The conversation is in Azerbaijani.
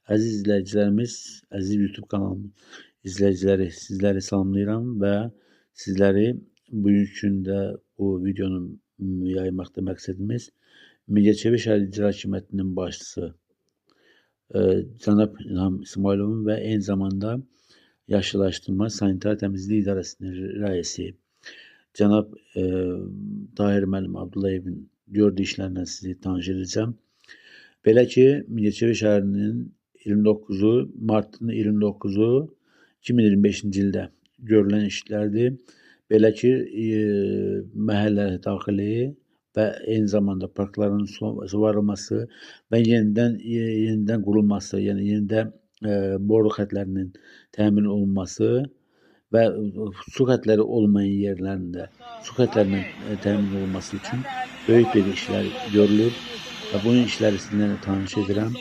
Əziz izləyicilərimiz, əziz YouTube kanalımın izləyiciləri, sizləri salamlayıram və sizləri bugünkü gündə bu videonun yaymaqda məqsədimiz Mingəçevir şəhər İcra Hakimiyyətinin başçısı cənab İlham İsmayılovun və eyni zamanda Yaşıllaşdırma Sanitar Təmizlik İdarəsinin rəisi cənab Tahir müəllim Abdullayevin gördüyü işlərlə sizi tanış edəcəm. Belə ki, Mingəçevir şəhərinin 29-u, martın 29-u 2025-ci ildə görülən işlərdir. Belə ki, məhəllə daxili və eyni zamanda parkların suvarılması və yenidən qurulması, yəni yenidən boru xətlərinin təmin olunması və su xətləri olmayan yerlərində su xətlərinin təmin olunması üçün böyük bir işlər görülür və bunun işləri sizinlə tanış edirəm.